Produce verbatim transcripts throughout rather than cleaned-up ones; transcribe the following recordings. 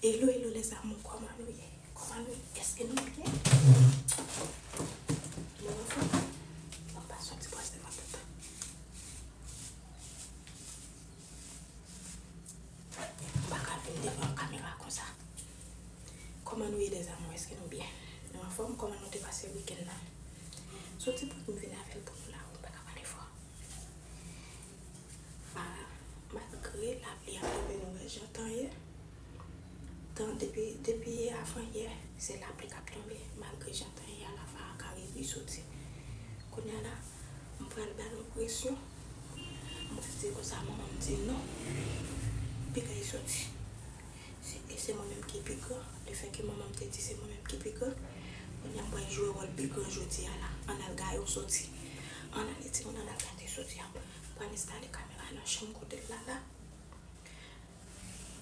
Hello, hello, les amours, kòman nou ye? Kòman nou ye? Èske nou byen? Nou anfòm? Bon, pa soti pwase devan tout tan. M pa ka vin devan kamera konsa. Kòman nou ye, les amours? Èske nou byen? Nou anfòm? Kòman nou te pase wikenn nan? Soti pou m vin avè l pou nou la, ou pa ka pale fò. Ah, malgre lapli ap tonbe, nou wè jan tan ye. Tan depi, depi avan yè, se lapli k ap tonbe. Malgre jan tan ye a la, Farah ka rive soti. Kounye a la, m pral ba l yon presyon. M pral di konsa, manman m di non. Piga e soti. Se, e se mwen menm ki pi gran. Lefètke manman m te di se mwen menm ki pi gran, kounye a m pral jwe wòl pi gran jodi a la. Ann al gaye w soti. Ann ale, timoun, ann al gade soti a. M pral enstale kamera nan chanm kote l la la.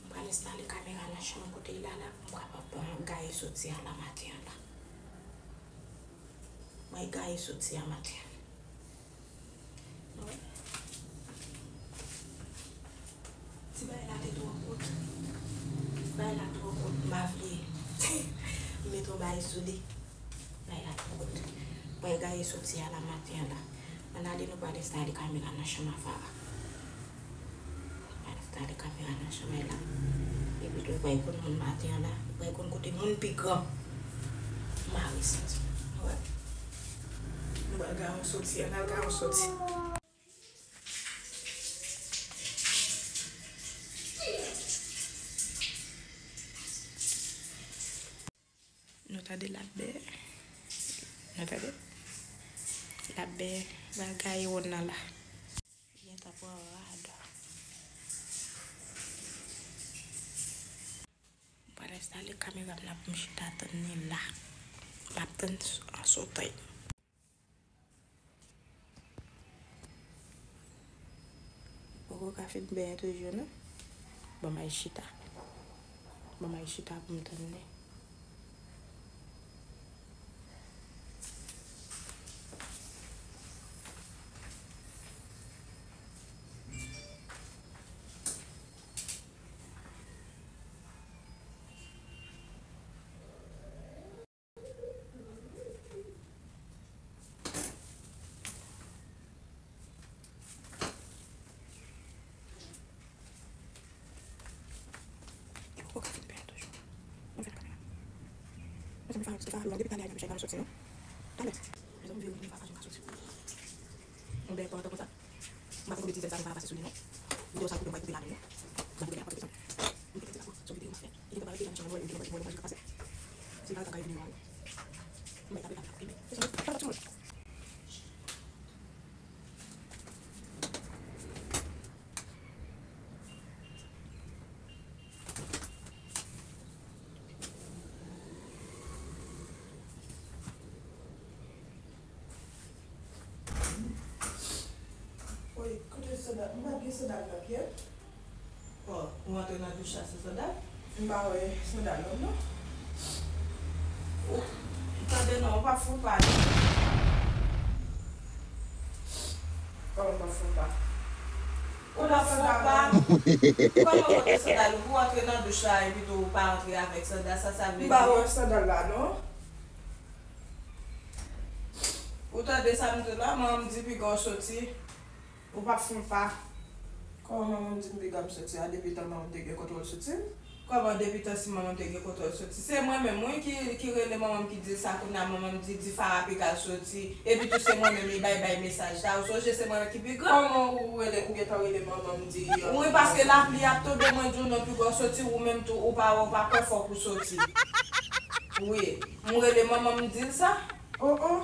M pral enstale kamera nan chanm kote l la la pou m kapab, euh, gaye soti a la maten an la. Mwen gaye soti a maten an. Ti bagay la te twò kout. Bagay la twò kout. M pa vle m mete yon bagay sou li. Bagay la twò kout. Mwen gaye soti a la maten an la. Ann ale, nou pral enstale kamera nan chanm a Farah. Pral enstale kamera nan chanm la. Epi tou, ou pral konn moun maten an la. Ou pral konn kote moun pi gran. Mari soti. Wè. Nou pral gaye yon soti. Ann al gaye yon soti. Nou tande l ap bè. Nou tande? L ap bè. L ap gaye wonn nan la. Gentan pran rad. M pral enstale kamera m la pou m chita tann li la. M ap tann an sotan. Poko ka fin benyen toujou non. Ban m al chita. Ban m al chita pou m tann li. Li poko ka fin benyen toujou. Mwen fè kamera. Mezanmi, Farah, Farah, depi talè a, li ap chèche, li pa soti non. Talè. Mezanmi, vire, vire, Farah, Farah, pa soti. Yon bèl pòt konsa. M pa konn konbyen ti zèl sa nou pa pase sou li non. Videyo sa koupe, m pa koupe la menm non. M pa koupe la, m pa koupe sa. M kite ti la pou, se yon videyo m ap fè. Li te pa rete la, m chanm wè, li te pa wè, li pa wè, li pa wè, li pa wè. Se la, sa ka vini la. M bay tape la, tape. Se sa, tape tout moun. Woy, kote sandal? M pa gen sandal nan pye m. Oh, ou antre nan douch la san sandal? M pa wè sandal non, non. Ou, tande non, ou pa fou pa non. Kòman m pa fou pa? Ou pa fou pa? Kòman ou antre sandal? Ou antre nan douch la epi tou ou pa antre avèk sandal, sa, sa vle di? M pa wè sandal la non. Ou tande sa m di la, manman m di piga w soti. Ou p ap fon pa. Kòman manman m di m piga m soti a? Depi tan manman m te gen kontwòl soti m? Kòman depi tan si manman m te gen kontwòl soti? Se mwen menm, wi, ki, ki rele manman m, ki di l sa. Kounye a manman m di, di Farah piga l soti. Epi tou se mwen menm li bay, bay mesaj sa. Ou sonje se mwen menm ki pi gran? Kòman ou rele, ou gentan rele manman m di, euh, wi, paske lapli ap tonbe, mwen di w non piga w soti, ou menm tou, ou pa, ou pa kwè fòk ou soti. Wi, m rele manman m, m di l sa. Oh, oh.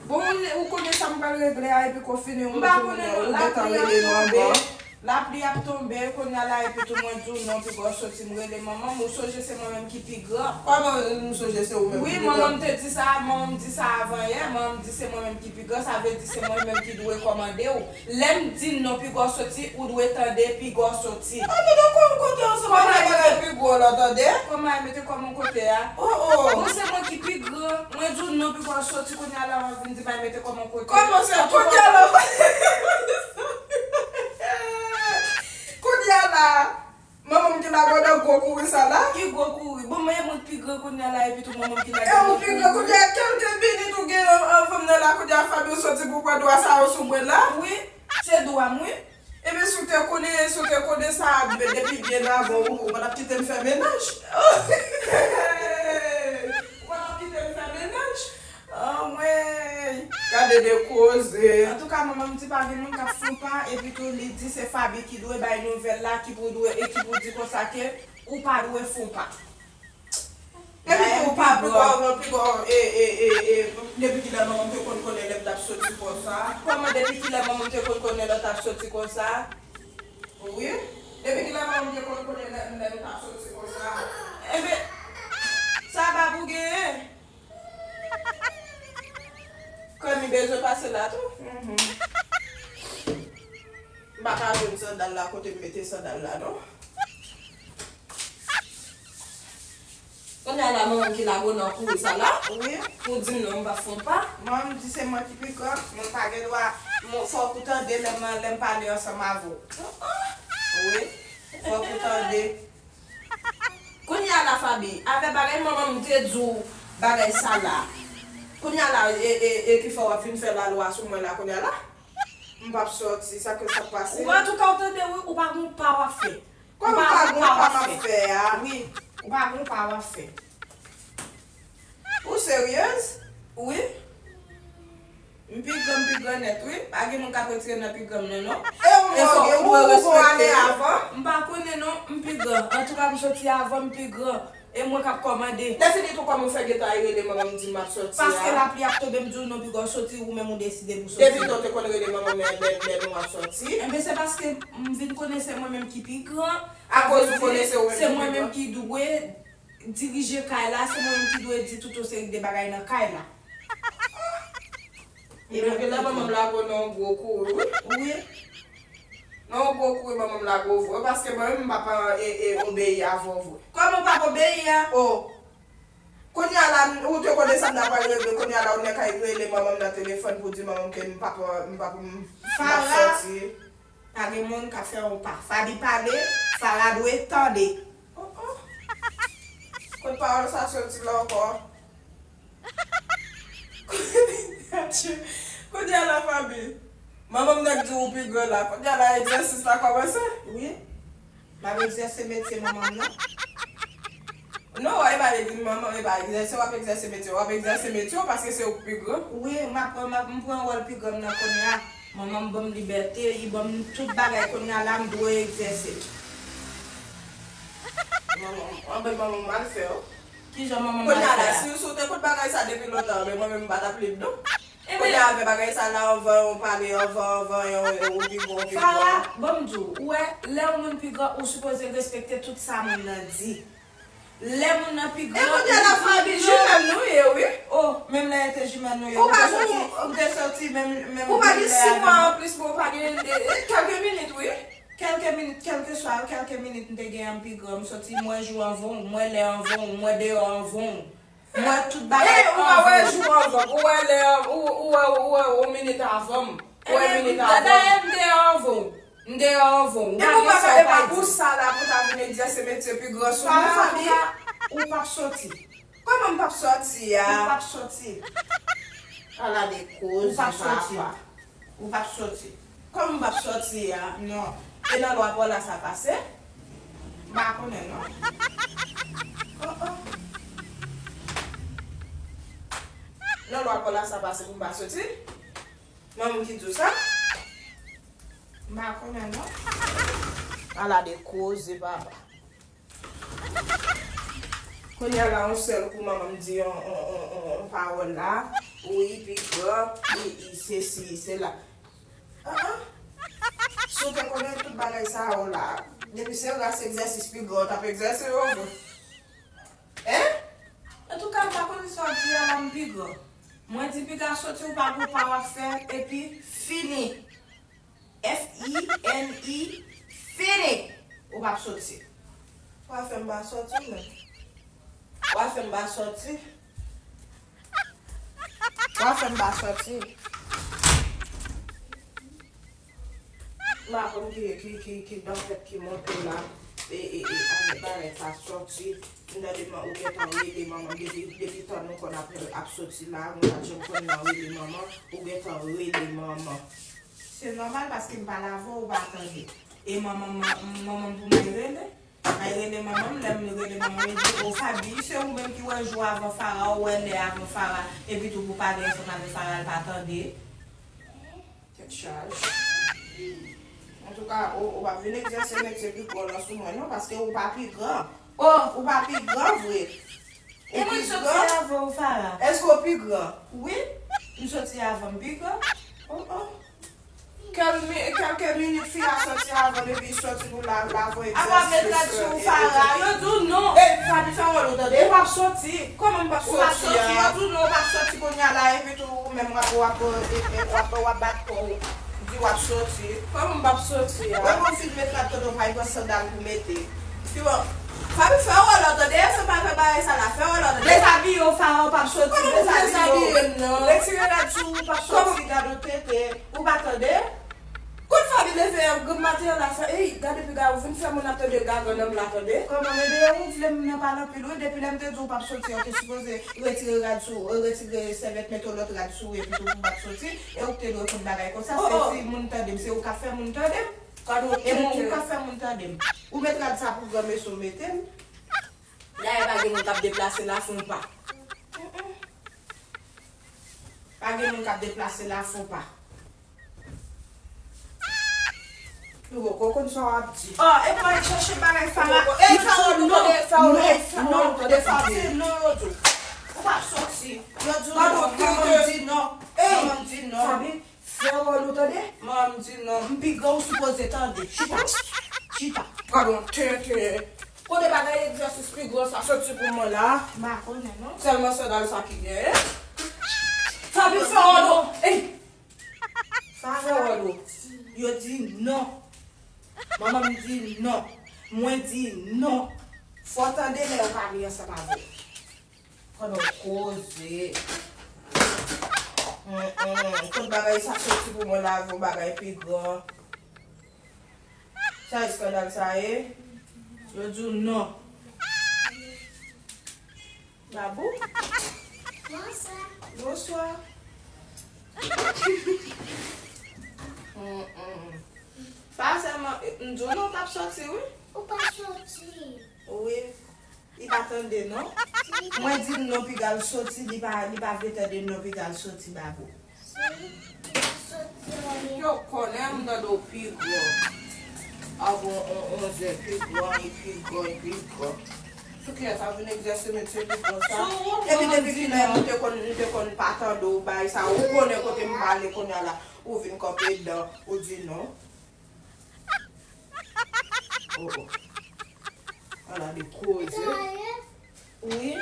Bon, ou konnen sa m pral regle a, epi kou fini, ou gentan rele manman. M pa konnen non, lapli ap tonbe, lapli ap tonbe, kounye a la, epi tou mwen di w non, piga w soti, m rele manman m, ou sonje se mwen menm ki pi gran. Kòman m sonje se ou menm ki pi gran? Wi, manman m te di sa, manman m di sa avan yè, manman m di se mwen menm ki pi gran, sa vle di se mwen menm ki dwe kòmande w. Lè m di non, piga w soti, ou dwe tande, piga w soti. Ah, mete kò w kote ansanm avèk bagay pi gwo la, tande? Kòman e mete kò m yon kote a? Oh, oh. Bon, se mwen ki pi gran. Mwen di w non, piga w soti, kounye a la, w ap vin di m al mete kò m yon kote. Kòman se kounye a la? Kounye a la, manman m te Lago nan gwo kouri sa la. Ki gwo kouri? Bon, mwen, mwen pi gran kounye a la, epi tou mwen menm ki la. E ou pi gran kounye a, kèlke minit ou gen an, an fanm nan la kounye a, Fabi, ou soti pou pran dwa sa yo sou mwen la. Wi, se dwa m, wi. Ebyen, si w te konnen, si w te konnen sa, depi byen avan, ou, ou pa t ap kite m fè mennaj. Ou pa t ap kite m fè mennaj. Anmwey, gade de koze. Antouka, manman m di pa gen moun k ap fon pa, epi tou li di se Fabi ki dwe bay nouvèl la, ki pou dwe, e ki pou di konsa ke ou pa dwe fon pa. Epi tou, ou pa pli bon, pli bon, e, e, e, e, depi kilè manman m te konn konnen lè m t ap soti konsa? Kòman depi kilè manman m te konn konnen lè w t ap soti konsa? Wi. Depi kilè manman m te konn konnen lè, lè nou t ap soti konsa? Enben, sa pa pou genyen. Kòm li bezwen pase la tou. Mhm. M pa ka jwenn sandal la kote m mete sandal la, non. Kounye a la, manman m ki lago nan kouri sa la. Wi. Pou di m non, m pa fon pa. Manman m di se mwen ki pi gran, mwen pa gen dwa, mwen, fòk ou tande lè m, lè m pale ansanm avè w. Wi. Fòk ou tande. Kounye a la, Fabi, avè bagay manman m te di w bagay sa la. Kounye a la, e, e, e ki fè w ap vin fè lalwa sou mwen la kounye a la? M p ap sòti, sa ke sa pase? Ou antouka, ou tande, wi, ou pa gon pa w ap fè. Kòm ou pa gon pa m ap fè a? Wi, ou pa gon pa w ap fè. Ou seryez? Wi. M pi gran, m pi gran nèt, wi. Pa gen moun k ap retire nan pi gran m nan, non. E ou mòde, ou, ou gon ane avan? M pa konnen, non, m pi gran. Antouka, m soti avan, m pi gran. E mwen k ap kòmande. Lè fini tou, kòman w fè gentan al rele manman m di m ap sòti a? Paske lapli ap tonbe, m di w non, pi gran soti, ou menm ou deside pou soti. Depi tan w te konn rele manman m lè, lè, lè nou ap sòti? Enben, se paske m vin konnen se mwen menm ki pi gran. Akoz ou konnen se ou menm ki pi gran? Se mwen menm ki dwe dirije kay la, se mwen menm ki dwe di tout yon seri de bagay nan kay la. E mwen gen la manman m lago nan yon gwo kouri, wi. Wi. Nan yon gwo kouri manman m lago vre, paske mwen menm m p ap, e, e, obeyi avè w vre. Kòman w p ap obeyi a? O. Kounye a la, ou te konnen sa m ta pral regle, kounye a la, ou nèk al rele manman m nan telefòn pou di manman m ke m p ap, m p ap, m p ap sòti. Pa gen moun k ap fè yon pa. Fabi pale, Fara dwe tande. Oh, oh. Kot pawòl sa soti la ankò? Kounye a la, Fabi. Manman m nèk di w pi gran la. Kounye a la, egzèsis la kòmanse. Wi. M ap egzèse metye manman m nan. Non, e pa egzèse, manman, e pa egzèse, w ap egzèse metye, w ap egzèse metye w paske se ou ki pi gran. Wi, m ap, m ap, m pran wòl pi gran m nan kounye a. Manman m ban m libète, li ban m tout bagay kounye a la, m dwe egzèse. Manman, anben manman m mal fè w. Kijan manman m mal fè a? Kounye a la, si, si w te konn bagay sa depi lontan, anben mwen menm m pa t ap lib non. Kounye a avè bagay sa la, anvan w pale, anvan, anvan, yon, yon, ou pi gran, ou pi gran. Fara, ban m di w, ou wè, lè yon moun pi gran, ou sipoze respekte tout sa moun nan di. Lè moun nan pi gran, e kounye a la, Fabi, jimèl nou ye, wi. O, menm lè e te jimèl nou ye, ou te soti, ou te soti menm, menm lè avè m. Ou pa gen sis mwa anplis, men ou pa gen, e, e, kèlke minit, wi. Kèlke minit, kèlkeswa kèlke minit m te gen an pi gran, m soti, m wè jou anvan w, m wè lè anvan w, m wè deyò anvan w. M wè tout bagay anvan w. E, ou pa wè jou anvan m, ou wè lè, ou, ou wè, ou wè yon minit avan m. Ou wè minit avan m. Dayè, m deyò anvan w. M deyò anvan w. Ou pa gen sa w pa di. E pou sa la, pou ta vin egzèse metye pi gran sou mwen, Fabi? Ou p ap soti. Kòman m p ap sòti a? Ou p ap sòti. Ala de koze, papa. Ou p ap soti. Kòm m p ap sòti a, non. E nan lwa pa w la sa pase? M pa konnen, non. Oh, oh. Nan lwa pa w la sa pase pou m pa soti? Manman m ki di w sa? M pa konnen, non. Ala de koze, papa. Kounye a la, yon sèl kou manman m di yon, yon, yon, yon, yon pawòl la, wi, pi gran, wi, sesi, sela. Ah, ah. Si w te konnen tout bagay sa yo la, depi se ras egzèsis pi gran w t ap egzèse yo vre. Hein? Antouka, m pa konnen sa w di a la, m pi gran. Mwen di piga soti, ou pa gon pa w ap fè, epi fini. F I N I, fini! Ou p ap soti. W a fè m pa sòti, men. W a fè m pa sòti. W a fè m pa sòti. M pa konn ki, ki, ki, ki danpèt ki monte la. e, e, e, avèk bagay sa sòti. M tande man, ou gentan rele manman m depi, depi tan nou konn ap, ap soti la, nou pa t janm konn nan rele manman, ou gentan rele manman. Se nòmal paske m pa lave w, ou pa tande. E manman, manman m pou m al rele? Ay rele manman m, lè m rele manman m, li di, "O Faby, se ou menm ki wè jou avan Fara, ou wè lè avan Fara, epi tou pou pale ansanm avè Fara, l pa tande." Tèt chaje. Antouka, ou, ou p ap vin egzèse metye pi gwo lan sou mwen non, paske ou pa pi gran. O! Ou pa pi gran vre. E mwen soti avan w, Fara. Èske w pi gran? Wi, m soti avan, m pi gran. O, o. Kèl mi-, kèlke minit fi a soti avan, depi soti pou la, la voye egzèsis. Apa met rad sou ou, Fara? Yo di w non. Ey, Faby, fè wòl ou tande. Ou p ap soti. Kòman m p ap soti a? Ou p ap soti, yo di w non, ou p ap soti kounye a la, epi tou ou menm w ap, w ap, w ap, w ap bat kò w. Di w ap soti. Kòman m p ap soti a? Wè, bon, fin met rad tande, w pa gen sandal pou mete. Pi bon. Faby, fè wòl ou tande, se pa fè bagay sa la, fè wòl ou tande. Dezabiye w, Fara, ou p ap soti, dezabiye w. Retire rad sou ou, ou p ap soti, gade w tete. Ou pa tande? Kout Faby leve an granm maten an la fè, ey, gade piga ou vin fè moun ap tande gaga nan m la tande. Kòman, bebe, ou vle m nan pale anpil wi, depi lè m te di w pa p soti an, ou te sipoze retire rad sou, retire sèvyèt, mete yon lòt rad sou ou, epi tou pou w pa t soti, e ou k te dwe konn bagay konsa, se si moun tande m, se ou k ap fè moun tande m. E mwen ou k ap fè moun tande m. Ou met rad sa pou granmesi w mete m. Dayè pa gen moun k ap deplase la fon pa. Pa gen moun k ap deplase la fon pa. Nou poko konn sa w ap di. Oh, e pa al chache bagay Fara. Ey, Fara, nou tande, Fara, ey, Fara, nou tande, Fara, se non yo di w. Ou pa soti. Yo di w non, manman m di non. Ey, manman m di non. Faby, fè wòl ou tande. Manman m di non. M pi gran, ou sipoze tande. Chita. Chita. Gadon tenten. Kote bagay egzèsis pi gran sa soti pou mwen la? M pa konnen non. Sèlman sandal sa ki genyen. Faby, fè wòl ou. Ey! Fè wòl ou. Yo di non. Manman m di non. Mwen di non. Fò w tande lè yo pale ansanm avè w. Pandan w koze. Kot bagay sa soti pou mwen la, yon bagay pi gran. Sa eskandal sa ye? Yo di w non. Babou? Bonswa. Bonswa. Mm, mm. Pa sèlman, m di w non, w t ap soti, wi. Ou pa soti. Wi. Li pa tande, non. Mwen di l non, piga l soti, li pa, li pa vle tande non, piga l soti, Babou. Yo konnen m tande w pi gran. Avan on-, onzè, pi gran, e pi gran, e pi gran. Sou kilè sa vin egzèse metye pi gran sa? Epi depi kilè nou te konn, nou te konn pa tande w bay sa? Ou konnen kote m prale kounye a la, ou vin kanpe dan, ou di non. Oh, oh. Ala de koze. Wi.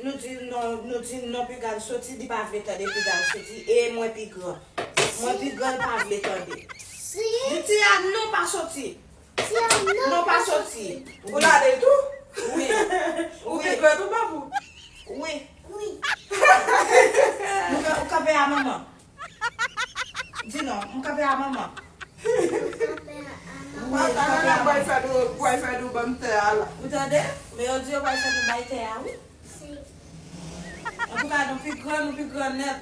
Nou di non, nou di non, piga l soti, li pa vle tande piga l soti. E mwen pi gran. Mwen pi gran, l pa vle tande. Di Tia non pa soti. Non pa soti. Ou lale tou? Wi. Ou pi gran tou, Babou? Wi. Ou ka-, ou kanpe a manman. Di non, m kanpe a manman. Wi, m kanpe a manman. Pral fè nou, pral fè nou ban m tè a la. Ou tande? Men yo di yo pral fè nou bay tè a, wi. Antouka, nou pi gran, nou pi gran nèt.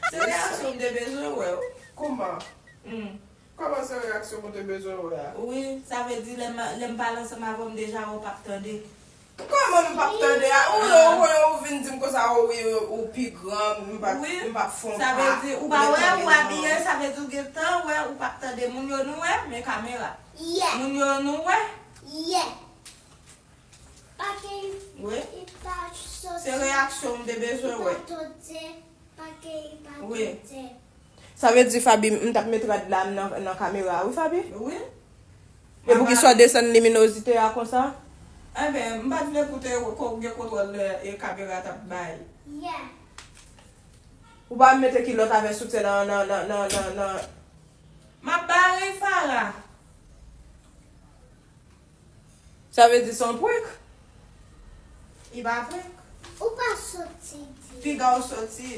Se reyaksyon m te bezwen wè, wi. Kòman? Hmm. Kòman se reyaksyon m ou te bezwen wè a? Wi, sa vle di lè m, lè m pale ansanm avè w, m deja wè w p ap tande. Kòman m p ap tande a? Ou, ou, ou, ou vin di m konsa, o wi, ou pi gran, m p ap, m p ap fè yon pa. Sa vle di, ou pa wè, ou abiye, sa vle di ou gentan wè, ou p ap tande. Moun yo nou wè, men kamera. Moun yo nou wè. Wi. Se reyaksyon m te bezwen wè. Wi. Sa vle di, Faby, m t ap met rad la nan, nan kamera a, wi, Faby? Wi. E poukisa w desann liminozite a konsa? Enben, m pa t vle koute ko-, gen kontwòl, e, kamera t ap bay. Ou pa mete kilòt avè soutyen nan, nan, nan, nan, nan, nan. M ap bare Farah. Sa vle di se yon prank? Li pa prank. Ou pa soti di. Piga w soti.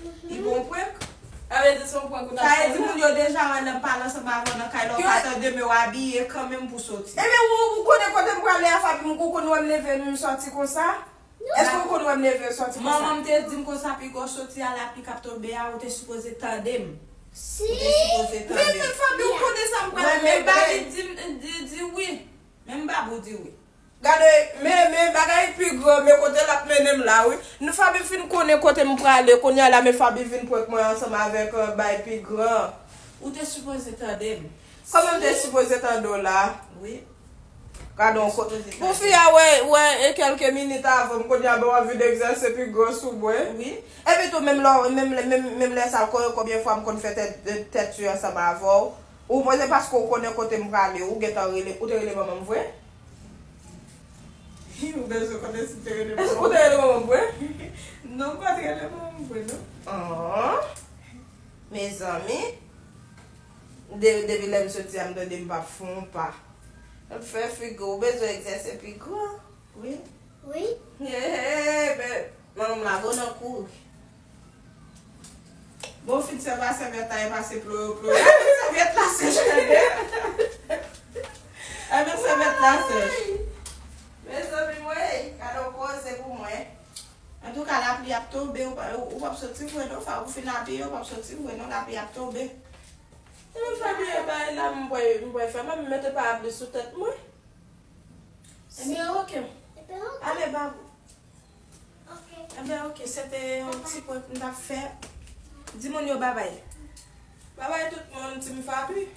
Mhm. Li bon prank? Sa vle di se yon prank ou t ap fè la? Sa vle di moun yo deja wè nan pale ansanm avè w nan kay la, ou pa tande, men w abiye kanmenm pou soti. Ebyen, ou, ou konnen kote m prale a, Faby, ou konn wè m leve m soti konsa? Èske ou konn wè m leve m soti konsa? Manman m te di m konsa, piga w soti a lapli k ap tonbe a, ou te sipoze tande m. Ou te sipoze tande m. Men, men Faby, ou konnen sa m prale. Men Faby di m, di, di wi. Men Babou di wi. Gade, men, men bagay pi gran, men kote l ap mennen m la, wi. Nou Faby fin konnen kote m prale, kounye a la, men Faby vin prank mwen ansanm avèk, euh, bay pi gran. Ou te sipoze tande m. Kòman m te sipoze tande w la? Wi. Gade yon kote. Pou fi a wè, wè, e kèlke minit avan m, kounye a, bon, w ap vin egzèse pi gran sou mwen. Wi. Epi tou, menm lè, menm, menm, menm lè sa, ko-, konbyen fwa m konn fè tèt, tèt di ansanm avè w? Ou panse paske w konnen kote m prale, ou gentan rele, ou te rele manman m vre? Ou bezwen konnen si m te rele manman m. Èske ou te rele manman m vre? Non, m pa t rele manman m vre, non. An. Mezanmi. De-, depi lè m soti a, m tande m p ap fè yon pa. L ap fè figi, ou bezwen egzèse pi gran. Wi. Wi. Hey, hey, men manman m la bon nan kouri. Bon, fin sèvi a sèvyèt la, e pase ployo, ployo. Sèvyèt la sèch, tande. Ebyen, sèvyèt la sèch. Mezanmi, mwen, gade yon koze pou mwen. Antouka, lapli ap tonbe, ou pa, ou p ap soti vre, non, Faby, ou fin abiye, ou p ap soti vre, non, lapli ap tonbe. Ebyen, Faby, e bay la, m pral, m pral fè, mwen mete parapli sou tèt mwen. Ebyen, oke. Ebyen, oke. Ale, Babou. Oke. Ebyen, oke, se te yon ti prank m t ap fè. Di moun yo babay. Babay tout moun, Team Faby.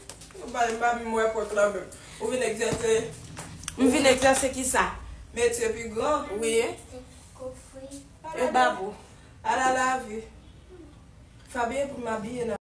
Ou pa, m pa menm wè prank la menm. Ou vin egzèse. M vin egzèse ki sa? Metye pi gran. Wi. E Babou. Ala lavi. Faby, e pou m abiye nan